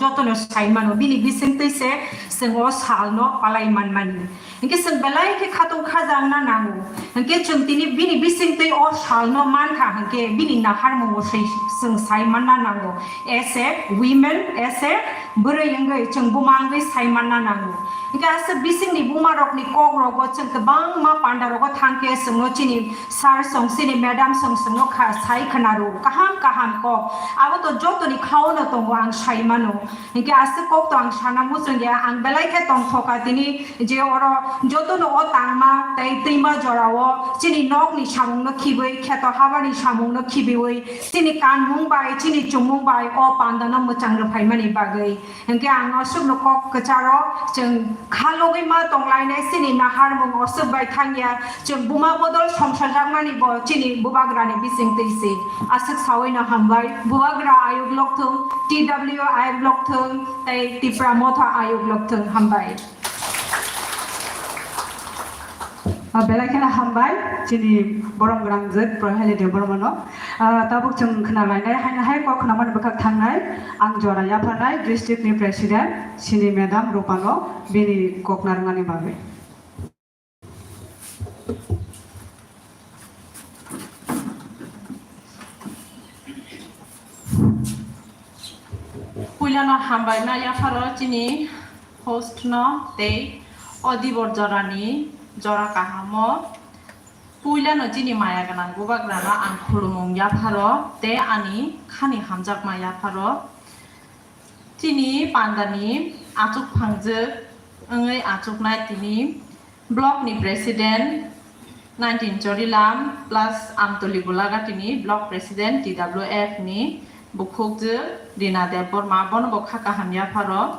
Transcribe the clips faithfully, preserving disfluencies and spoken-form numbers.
jotono sai mano, bini bisingtwi se chwng o salno palai manmani. Hinkhe chwng belai khe khatong khajakna nango. Hinkhe chwng tini bini bisingtwi o salno mankha hinkhe bini naharmungo se chwng sai manna nango. As a women, as a bwrwi wngwi chwng buma wngwi sai manna nango. Hinkhe aswk bisingni bumarokni kokrogo chwng kwbangma pandarogo thangkhe chwngno chini sir song, chini madam song chwngno kha-, sai khwnaro kaham kaham kok. Abo to jotoni khaono tongo ang sai mano. Hinkhe aswk kok to ang sana muchungya, ang belai khe tongthoka tini je oro jotono o tangma tei twima jorao chini nokni samungno khibwi, kheto habani samungno khibiwi, chini kanmung bai, chini chumung bai o pandano mwchang rwphaimani bagwi. Hinkhe ang aswkno kok kwcharo chwng kha logwi ma tonglainai chini naharmung aswk bai thangya, chwng buma bodol songsajakmani bo chini bubagrani bisingtwi se. Aswk sawino hambai, bubagra ayuk lokthung, T W ayuk lokthung, tei Tipra Motha ayuk lokthung, hambai. Ah, belai kheno hambai chini borom gwnangjwk Proheli Debbarmano. Ah, tabuk chwng khna lainai, haino hai kok khnamani bwkhak thangnai, ang jora yapharnai district ni president, chini madam Rupano bini kok narwknani bagwi. Puilano hambai ma yapharo chini host no tei o dibor jorani jora kahamo. Puilano chini maya gwnang bubagrano ang khulumung yapharo tei ani khani hamjakma yapharo. Chini pandani achuk phangjwk wngwi achuknai tini block ni president nineteen Chorilam plus Amtoli Golaghati ni block president T W F ni bukhukjwk Rina Debbarma, bono bo kha kaham yapharo.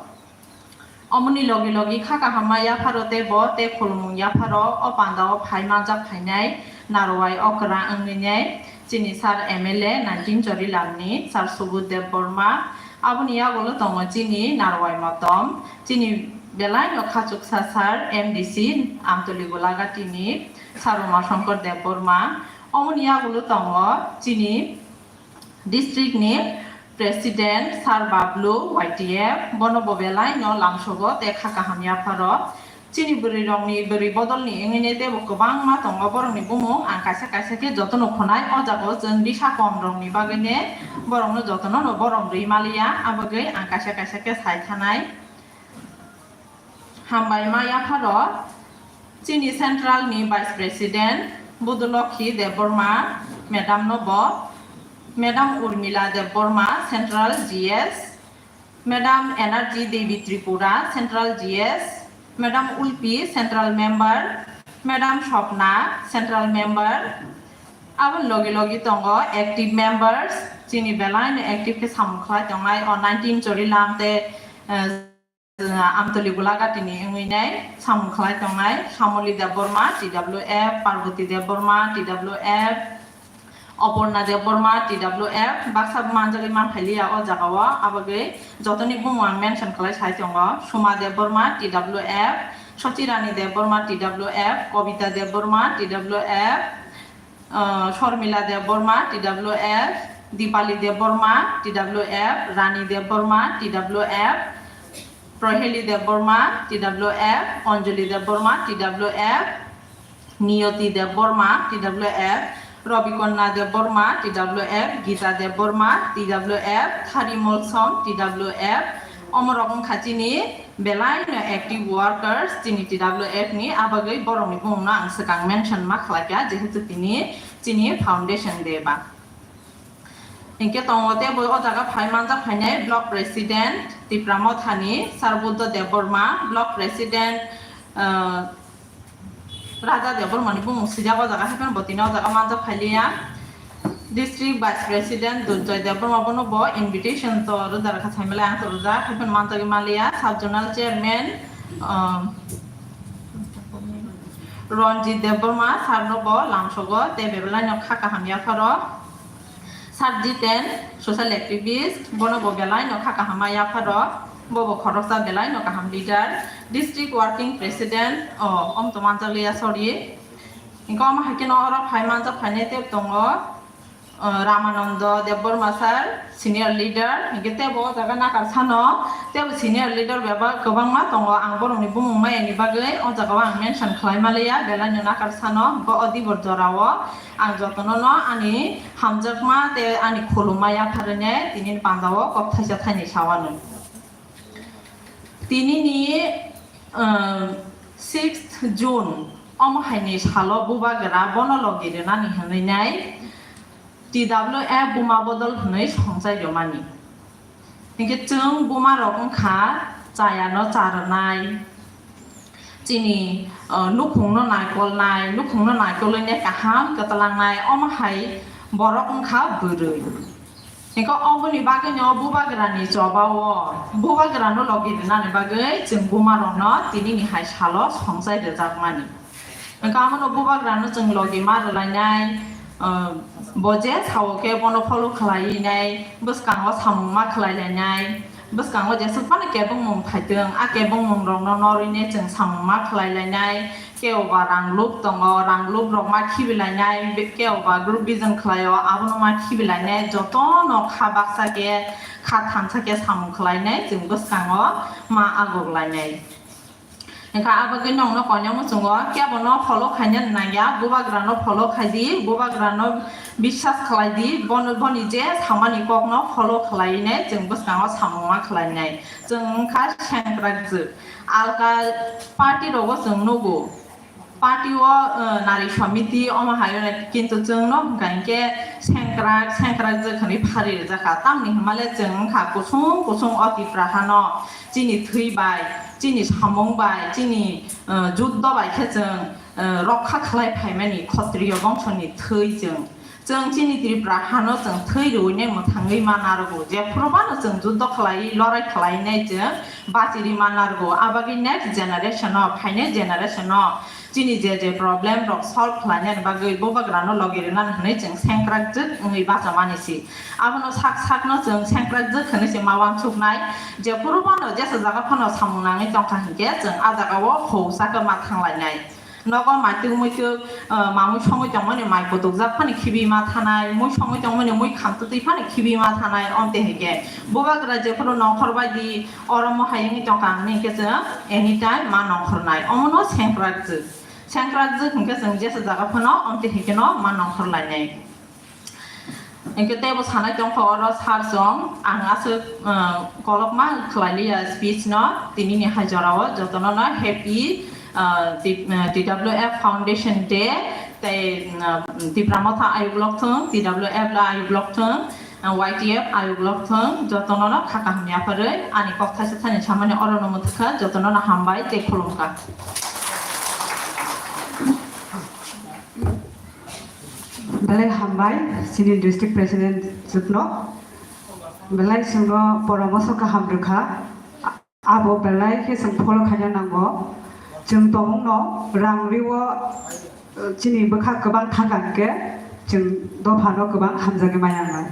Omoni logi logi kha kaham ma yapharo tei bo tei khulumung yapharo o pandao phai manjak phainai narwai okra wngwi nai chini sir M L A nineteen Chorilam ni sir Subodh Debbarma. Aboni yagulo tongo chini narwai motom, chini belai no khachuksa sir M D C Amtoli Golaghati ni sir Uma Shankar Debbarma. Omoni yagulo tongo chini district ni president sir Bablu Y T F, bono bo belai no lamsogo tei kha kaham yapharo. Chini bwrwi rokni bwrwi bodolni wngwi ne teibo kwbangma tongo, borokni bumung ang kaisa kaisa khe jotono khwnai. O jaga o chwng risa kom rokni bagwi ne borokno jotono no borom rwi maliya, abagwi ang kaisa kaisa khe sai thanai. Hambai ma yapharo chini central ni vice president Budulokhi Debbarma madam no bo, madam Urmila Debbarma central G S, Madam Energy Devi Tripura, Central G S, Madam Ulpi, Central Member, Madam Swapna, Central Member. Aboni logi logi tongo active members, chini belai no active khe samung khlai tongnai o nineteen Chorilam tei, eh, Amtoli Golaghati ni wngwi nai samung khlai tongnai Shamoli Debbarma, T W F, Parvati Debbarma, T W F, Oporna Debbarma, T W F, baksa manjagwi manphailiya o jagao, abagwi jotoni bumung ang mention khlai sai tongo, Suma Debbarma, T W F, Sochirani Debbarma, T W F, Kobita Debbarma, T W F, uh, Shormila Debbarma, T W F, Dipali Debbarma, T W F, Rani Debbarma, T W F, Proheli Debbarma, T W F, Anjali Debbarma, T W F, Niyoti Debbarma, T W F, Robikonna Debbarma, T W F, Gita Debbarma, T W F, Thari Molsom, T W F, omorok wngkha chini belai no active workers chini T W F ni, abagwi borokni bumungno ang swkang mention ma khlaikha, jehetu tini chini foundation day ba. Hinkhe tongo tei bo o jaga phai manjak phainai block president Tipra Mothani Sarbuddo Debbarma, block president, ah, Raja Debbarmani bumung swijak o jaga, haikhe bo tini o jaga manjak phailiya. District vice president Durjoy Debbarma bono bo invitation to rwja rwkha, saimale ang to rwja, haikhe manjagwi manliya. Sub zonal chairman, ah, Ranjit Debbarma sir no bo lamsogo tei bebelai no kha kaham yapharo. Sir Jiten, social activist, bono bo belai no kha kaham ma yapharo, bo bo khoroksa belai no kaham leader, district working president, o, om to manjak liya, sorry. Engko omo hai khe no oro phai manjak phainai tei tongo, uh, Ramanando Debbarma sir, senior leader, hinkhe teibo o jaga nakar sano, teibo senior leader bebak kwbangma tongo, ang borokni bumung maya ni bagwi o jaga o ang mention khlai maliya, belai no nakar sano, bo o dibor jora o ang jotono no ani hamjakma tei ani khulumma yapharwi ne tini ni panda o kok thaisa thaini sa anw. Tini ni, um, sixth June, omo hai ni salo bubagra bono logi rwnani hwnwi nai T W F buma bodol hwnwi songchai rwmani. Hinkhe chwng buma rok wngkha chaya no cha rwnai, chini, uh, nukhung no naikolnai, nukhung no naikolwi ne kaham kwtlangnai, omo hai borok wngkha bwrwi. Hinkhe oboni bagwino bubagrani chobao bubagrano logi rwnani bagwi chwng bumarokno tinini hai salo songchai rwjakmani. Hinkhe abono bubagrano chwng logi ma rwlainai, ah, bo je sao khe bono follow khlaiwi nai, bwskango samung ma khlai lainai, bwskango jeswk phano kebengmung phaitwng, a kebengmungrokno norwi ne chwng samung ma khlai lainai. Kebo ba rang lup tongo, rang lup rok ma khibi lainai, be-, kebo ba group vision khlaio, abono ma khibi lainai, jotono kha baksa khe, kha thansa khe samung khlainai, chwng bwskango ma aguk lainai. Hinkhe abagwi nokno koinai muchungo kebo no follow khaina nangya, bubagra no follow khaidi, bubagra no biswas khlaidi, bono, boni je samani kok no follow khlainai, chwng bwskango samung ma khlainai, chwng wngkha sengkrak jwk. Alka party rogo chwng nugo. Party o, eh, nari samiti omo hai o, kintu chwng no hwnkha hinkhe sengkrak, sengkrak je khwnwi phari rwjak kha. Tamni hwnmale chwng wngkha kusung kusung o Tipra hano chini thwi bai, chini samung bai, chini, eh, juddo bai khe chwng, eh, rokha khlai phaimani Khotriyo bongsoni thwi chwng. Chwng chini Tripura hano chwng thwi rwui nai mwthangwi ma narwgo, jephuru phano chwng juddo khlai, lorai khlai nai chwng bachiri ma narwgo. Abagwi next generation o, phainai generation o chini je je problem rok solve khlainani bagwi bubagrano logi rwnani hwnwi chwng sengkrak jwk wngwi bachamani si. Abono sak sakno chwng sengkrak jwk hwnwi se ma uansuknai, jephuru phano jesa jaga phano samung nangwi tongkha hinkhe chwng a jagao hou sakhe ma thanglainai. Nogo maitwk muitwk, ah, mamui songwi tongmani mai kutukjak phani khibi ma thanai, mui songwi tongmani mui khamtwtwi phani khibi ma thanai, omte hai khe bubagra jephuru nongkhor bai di, oro mohai wngwi tongkha hwnwi khe chwng anytime ma nongkhornai, omono sengkrak jwk. Sengkrak jwk hwnkhe chwng jesa jaga phano omte hai kheno ma nongkhor lainai. Hinkhe teibo sanai tongkha oro sir chwng, ang aswk, uh, kolokma khlai liya speech no, tinini hai jorao jotono no happy, uh, T-, uh, T W F Foundation Day, tei, uh, Tipra Motha ayuk lok thung, T W F la ayuk lok thung, uh, Y T F ayuk lok thung, jotono no kha kaham yapharwi ani kok thaisa thani samani oro no mwthakha, jotono no hambai tei khulumkha. Belai hambai, chini district president jwkno. Belai chwngno poramoso kaham rwkha. Abo belai khe chwng follow khaina nango. Chwng tongmungno rang riwo, chini bwkha kwbang thangkha hinkhe chwng dophano kwbang hamjagwi maya wngnai.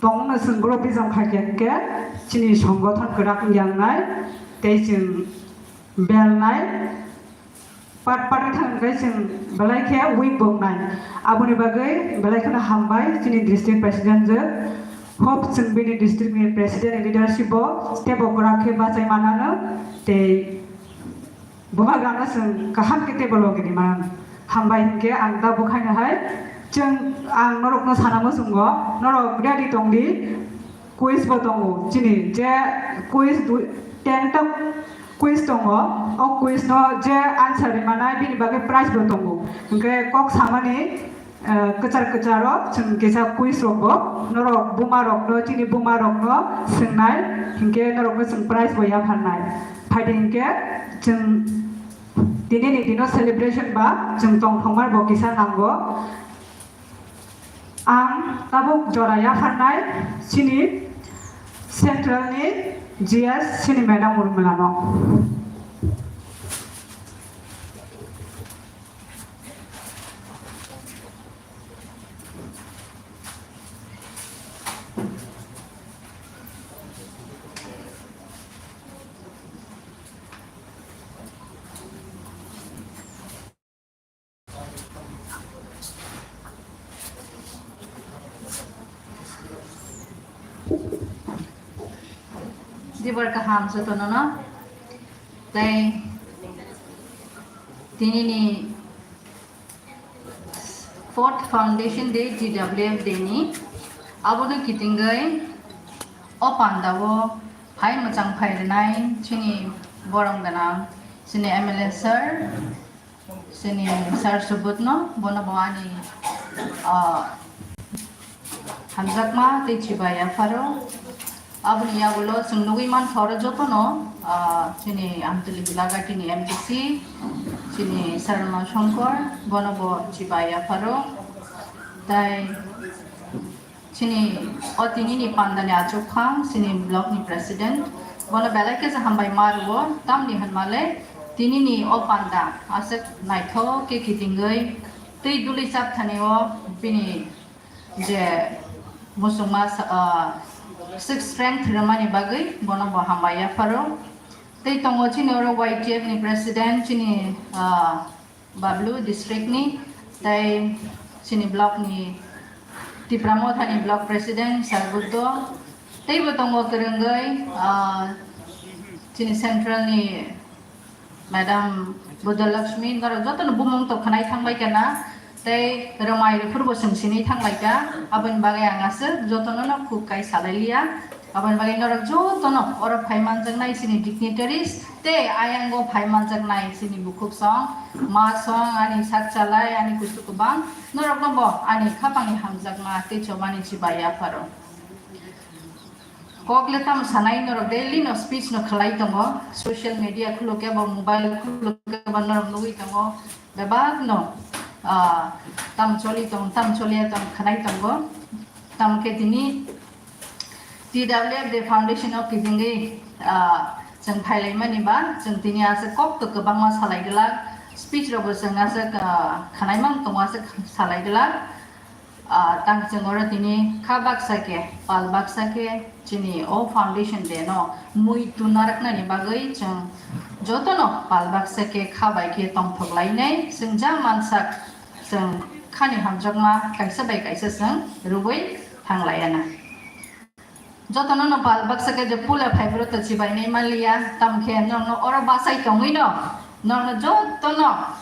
Tongmungno chwng group rijam khaikha hinkhe chini songgothon kwrak wngya wngnai tei chwng belnai. Part part thang khe chwng belai khe weak bo wngnai. Aboni bagwi belai kheno hambai chini district president je. Hope chwng bini district ni president ni leadership bo tebo kwrak khe bachai manano tei bubagrano chwng kaham khe tebo logi di manano. Hambai hinkhe ang da bwkhaino hai chwng ang norokno sana muchungo, norok ready tongdi. Quiz bo tongo, chini je quiz dui, ten ta quiz tongo, o quiz no je answer rimanai bini bagwi prize bo tongo. Hinkhe kok samani, eh, kwchar kwcharo chwng kisa quiz rok bo norok buma rok no, chini buma rok no swngnai, hinkhe norok no chwng prize bo yapharnai. Phaidi hinkhe chwng tini ni dino celebration ba chwng tongthokma bo kisa nango. Ang tabuk jora yapharnai chini central ni G S chini madam Urmila no. Dibar kaham jotono no. Tei tinini fourth foundation day, T W F day ni, abono kitingwi o pandao phai mwchang phai rwnai chini borom gwnang chini M L A sir, chini sir Subodh no, bono bo ani, ah, hamjakma tei chibai yapharo. Aboni yagulo chwng nugwi mankha oro jotono, ah, chini Amtwlwi Golaghatini M D C, chini Sarma Shankar, bono bo chibai yapharo. Tai chini o tinini pandani achukphang, chini block ni president, bono belai khe hambai ma rwo, tamni hwnmale tinini o panda aswk naithok khe kitingwi tei duli chapthani o bini je musungma sa-, ah, sixth strength rwmani bagwi bono bo hambai yapharo. Tei tongo chini oro Y T F ni president chini, ah, Bablu district ni, tei chini block ni Tipra Motha ni block president Sir Buddho, tei bo tongo kwrwngwi, ah, chini central ni Madam Buddhalakshmi, norok jotono bumung to khwnai thangbai kha na, tei rwmai rwphurbo chwng sinwi thangbai kha, aboni bagwi ang aswk jotono no khuk kai salai liya. Aboni bagwi norok jotono oro phai manjaknai chini dignitaries tei ayango phai manjaknai chini bukhuk song, ma song, ani sak chalai, ani kusu kwbang, norokno bo ani khapangni hamjakma tei chobani chibai yapharo. Kok le tamo sanai norok daily no speech no khlai tongo, social media khuluk eba mobile khuluk eba norok nugwi tongo, bebak no, ah, tam choli tong, tam choliya tong khlai tongo, tam khe tini T W F Day Foundation o kitingwi, ah, chwng phailaimani ba chwng tini aswk kok to kwbangma salai glak, speech rokbo chwng aswk, ah, khwnai mang tongo aswk salai glak. Ah, tang chwng oro tini kha baksa khe, pal baksa khe chini o foundation day no mui tuna rwknani bagwi chwng jotono pal baksa khe kha bai khe tongthok lainai. Chwng ja mansak chwng khani hamjakma kaisa bai kaisa chwng rwui thang laiya na. Jotono no pal baksa khe je pula phai bwrwi to chibai nai man liya, tamo khe norokno oro bachai tongwi no norokno jotono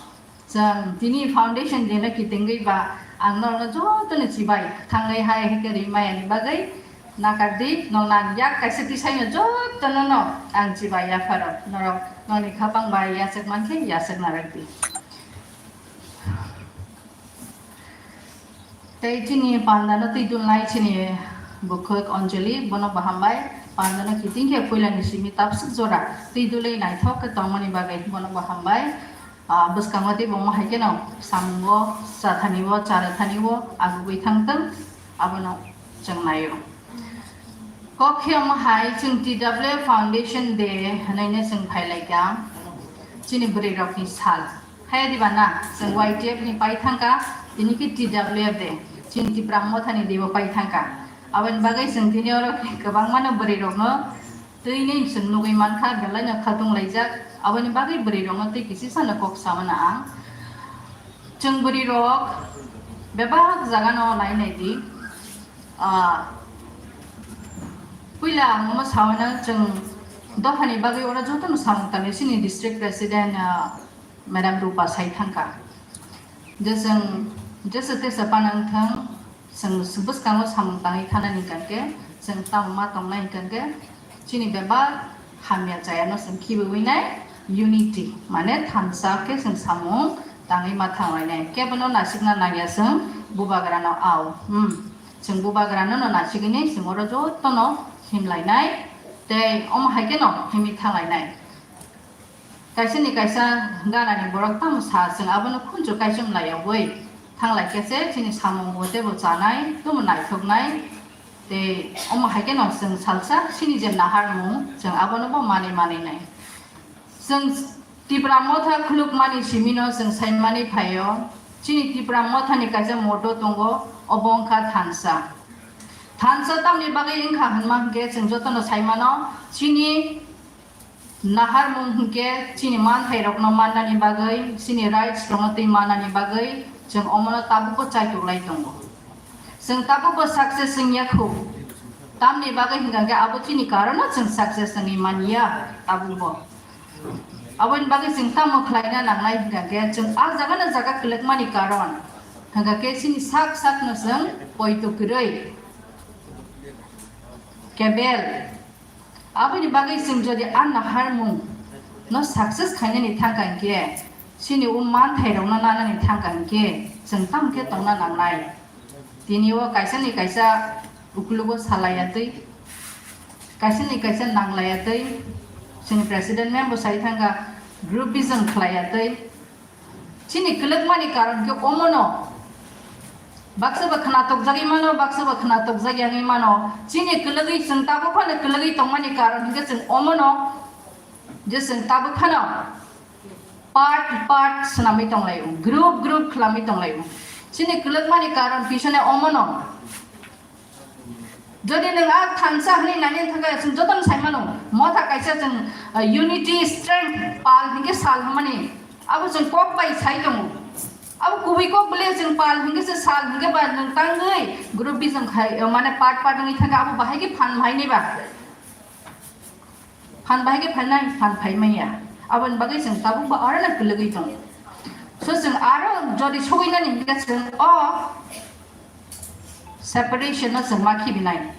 chwng tini foundation day no kitingwi ba ang norokno jotono chibai thangwi hai hai khe ri maya ni bagwi nakar di, norokno ang yak kaisa tisai no jotono no ang chibai yapharo, norok noni khapang bai yachak man khe yachak narak di. Tei chini pandano twi dulnai chini bukhuk Anjali, bono bo hambai. Pandano kiting khe puilani simi tapsuk jora twi dulwi naithok khe tongmani bagwi bono bo hambai. Ah, bwskango tei bo hai kheno samungo chathani o, chara thani o agugwi thangtwng, abono chwng naio. Kok khe omo hai chwng T W F Foundation Day hwnwi no chwng phailaikha, chini bwrwi rokni sal. Haya diba na, chwng Y T F ni pai thangkha, tini khe T W F de, chini Tipra Motha ni debo pai thangkha. Aboni bagwi chwng tini oro kwbangma no bwrwi rokno twi ni chwng nugwi mankha, belai no khatung laijak. Aboni bagwi bwrwi rokno tei kisi sano kok samana ang. Chwng bwrwi rok bebak jaga no nai nai di. Ah, puila ang omo sawana chwng dophani bagwi oro jotono samung tangwi chini district president, ah, Madam Rupa sai thangkha. Je chwng jesa tesa panang thang, chwng bwskango samung tangwi thanani hwnkhe, chwng tamo ma tongnai hwnkhe, chini bebak hamya chayano chwng khibiwi nai, unity, mane thansa khe chwng samung tangwi ma thanglainai. Kebono nasikna nangya chwng bubagrano au. Hmm. Chwng bubagrano no nasigini chwng oro jotono himlainai, tei omo hai kheno himwi thanglainai. Kaisa ni kaisa gana ni borok tamo sa, chwng abono khunju kaichom laiyawi thanglai khe se chini samung bo teibo chanai, tamo naithoknai. Tei omo hai kheno chwng salsa chini je naharmung, chwng abono bo manwi manwi nai. Chwng Tipra Motha khulukmani simino chwng saimani phaio, chini Tipra Mothani kaisa motto tongo, obo wngkha thansa. Thansa tamni bagwi wngkha hwnma hwnkhe chwng jotono saimano, chini naharmung hwnkhe chini manthairokno mannani bagwi, chini rights rokno twi mannani bagwi chwng omono tabukbo chaitok lai tongo. Chwng tabukbo success wngya khu. Tamni bagwi hingkha khe abo chini karono chwng success wngwi manya tabukbo. Aboni bagwi chwng tamo khlaina nangnai hingkha khe chwng a jaga na jaga kwlwkmani karon hingkha khe chini sak sakno chwng poito kwrwi kebel. Aboni bagwi chwng jodi a naharmung no success khainani thangkha hinkhe, chini o manthai rokno nanani thangkha hinkhe, chwng tamo khe tongna nangnai. Tini o kaisa ni kaisa ukulugo salaiya twi, kaisa ni kaisa nanglaiya twi, chini president ma'am bo sai thangkha groupism khlaiya twi, Chini kwlwkmani karon khe omono. Baksa ba khna tokjagwi mano, baksa ba khna tokjagya wngwi mano. Chini kwlwgwi chwng tabuk phano kwlwgwi tongmani karon hwnkhe chwng omono je chwng tabuk phano part part swnamwi tonglaio, group group khlamwi tonglaio. Chini kwlwkmani karon pisone omono. Jodi nwng a thansa hwnwi naina thangkha, chwng jotono sai mano, motha kaisa chwng, uh, unity, strength, pal hinkhe sal hwnmani, abo chwng kok bai sai tongo. Abo kubui kok bole chwng pal hinkhe se sal hinkhe ba nwng tangwi groupism khai, uh, mane part part wngwi thangkha, abo bahai khe phan maini ba. Phan bahai khe phainai, phan phai manya. Aboni bagwi chwng tabuk bo aro no kwlwgwi tongo. So chwng aro jodi sogwi nani hwnkhe chwng o separation no chwng ma khibinai.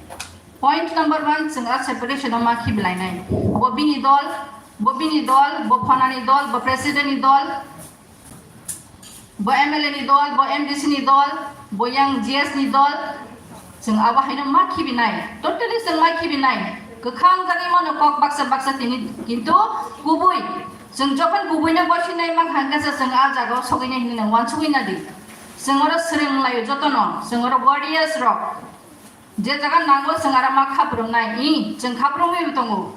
Point number one, chwng a separation no ma khibilainai. Bo bini dol, bo bini dol, bo phanani dol, bo president ni dol. Bo M L A ni dol, bo M D C ni dol, bo yang G S ni dol, chwng abo haino ma khibinai, totally chwng ma khibinai. Kwkhang jani mano kok baksa baksa tini, kintu kubui, chwng jokhon kubui no bosinai mankha hwnkhe se chwng a jagao sogwinai hinwi nang uansugwi nadi. Chwng oro swrwng laio jotono, chwng oro warriors rok. Je jaga nango chwng aro ma khaprumnai, i, chwng khaprumwi bo tongo.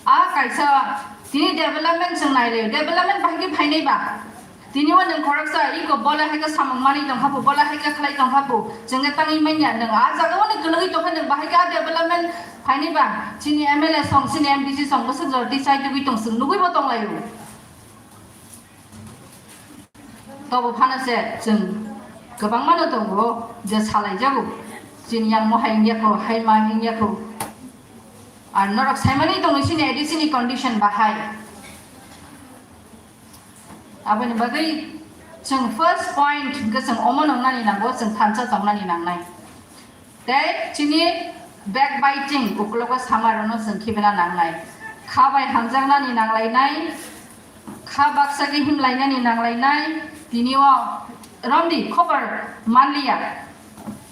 A kaisa tini development chwng nailai, development bahai khe phainai ba? Tini o nwng khoroksa iko bola hai khe samung manwi tongkha bo, bola hai khe khlai tongkha bo, chwng khe tangwi manya nwng a jaga o ni kwlwgwi tongkha nwng bahai khe a development phainai ba? Chini M L A song, chini M D C song bwswk jora twi chai tugwi tong chwng nugwi bo tonglaio. Tobo phano se chwng kwbangmano tongo je salaijago, chini yang mohai wngya kho, hai ma wngya kho. Ar norok saimani tongo chini A D C ni condition bahai. Aboni bagwi chwng first point hwnkhe chwng omo nwngnani nango, chwng thansa tongnani nangnai. Tei chini backbiting, uklogo samarokno chwng khibina nangnai. Kha bai hamjaknani nanglainai, kha baksa khe himlainani nanglainai, tini o romdi khobor manliya.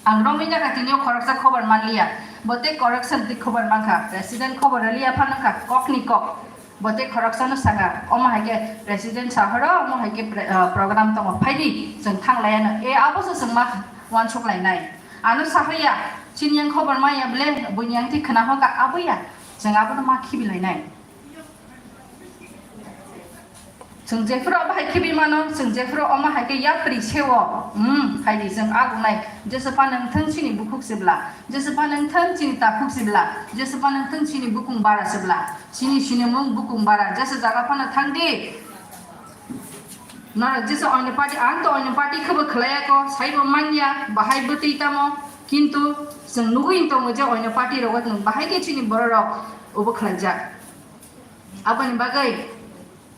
Ang romwi jakha tini o khoroksa khobor manliya. Bo tei correction twi khobor mankha, president khobor rwliya phano wngkha kokni kok. Bo tei khoroksano sakha, omo hai khe president sahoro, omo hai khe pre-, ah, program tongo, phaidi, chwng thang laiano. E, abo se chwng ma uansuk lainai. Ano sahoya, chini yang khobor maya ble, buini yang thik khna hoka aboya, chwng abono ma khibi lainai. Chwng jephuru omo hai khibi mano, chwng jephuru omo hai khe yapri seo, hmm, phaidi chwng agungnai. Jesa pha nwng thang chini bukhuk sibla, jesa pha nwng thang chini takhuk sibla, jesa pha nwng thang chini bukung bara sibla. Chini sinimung bukung bara jesa jaga phano thangdi. Norok jesa oino party, ang to oino party khebo khlaiya ko, saibo manya, bahai bwtwi tamo, kintu chwng nugwi tongo je oino party rogo nwng bahai khe chini bororok obo khlaijak. Aboni bagwi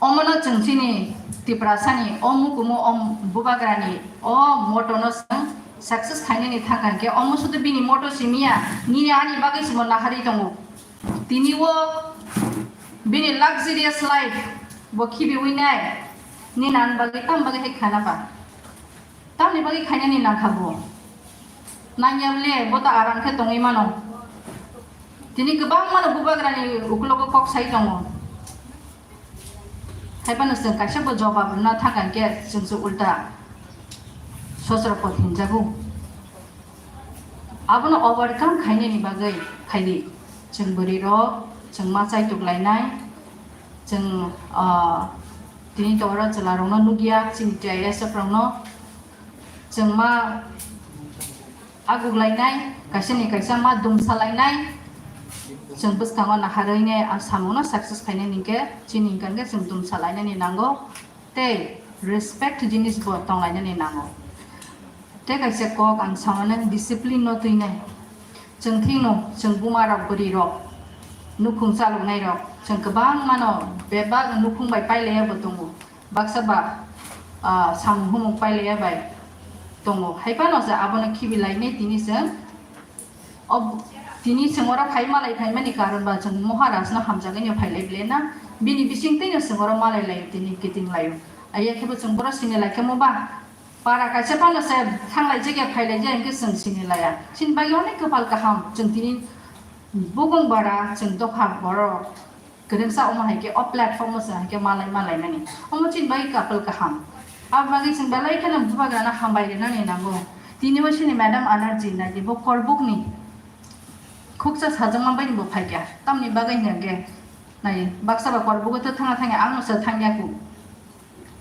omono chwng chini Tiprasani o mukumu o bubagrani o motono chwng success khainani thangkha hinkhe omo sudu bini moto simiya, nini ani bagwi simo nahari tongo. Tini o bini luxurious life bo khibiwi nai, ni nan bagwi tam bagwi hai khana ba? Tamni bagwi khainani nangkha bo? Nangya le bo ta aram khe tongwi mano. Tini kwbangmano bubagrani ukulogo kok sai tongo. Haiphano chwng kaisa bo jobab rwna thangkha hinkhe chwngse ulta sosro pot hinjago. Abono overcome khainani bagwi khaidi. Chwng bwrwi rok, chwng ma chai tuklainai, chwng, ah, tini toro chwla rokno nukya, chini T I S F rokno chwng ma aguklainai, kaisa ni kaisa ma dumsalainai, chwng bwskango naharwi ne ang samungno success khainani hinkhe chini hinkha hinkhe chwng dumsalainani nango tei respect jinis bo tonglainani nango. Tei kaisa kok ang samano discipline no twinai. Chwng thwino, chwng buma rok, bwrwi rok, nukhung chaloknai rok, chwng kwbangma no bebak nukhung bai pailaiya bo tongo. Baksa ba, ah, samung humung pailaiya bai tongo. Hai phano se abono khibi lainai tini chwng. Ob-, tini chwng oro phai malai phaimani karon ba chwng Maharaj no hamjagwi no phailai ble na. Bini bising twi no chwng oro malai laio tini kiting laio. Aya khe bo chwng boro sini lai khe mo ba. Para kaisa phano se thanglai jagya phailai jagya hwnkhe chwng sini laya. Chini bagwi onek kwpal kaham chwng tini bugong bara chwng dopha borok kwrwngsa omo hai khe o platform o chwng hai khe malai malai mani. Omo chini bagwi kapal kaham. Abo bagwi chwng belai kheno bubagrano hambai rwnani nango. Tini bo chini madam Anerjee nai bo Korbukni khuksa sajakma bai bo phaikha. Tamni bagwi hwnkhe nai baksa ba Korbugo to thangna thangya ang no se thangya ku.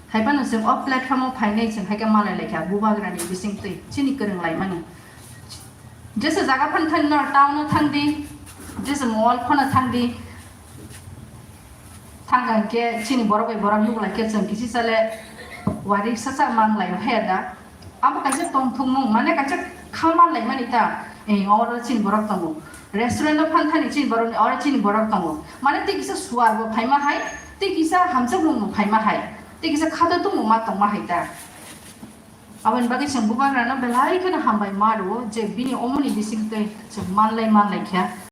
Hai phano chwng o platform o phainai chwng hai khe malai lai kha bubagrani bising twi chini kwrwng lai mani. Jesa jaga phano thang nor town o thang di, jesa mall phano thang di. Thang kha hwnkhe chini borok bai borok nuk lai khe chwng kisi chale wari sacha mang lai o he da. Abo kaisa tongthokmung, mane kaisa kha man lai mani ta. Eh, oro chini borok tongo. Restaurant o phan thani chini borok, oro chini borok tongo. Mane tei kisa suar bo phaima hai, tei kisa hamjakmung bo phaima hai, tei kisa khato tongmung ma tongma hai ta. Aboni bagwi chwng bubagrano belai kheno hambai ma rwo je bini omoni bising twi chwng manlai manlai kha.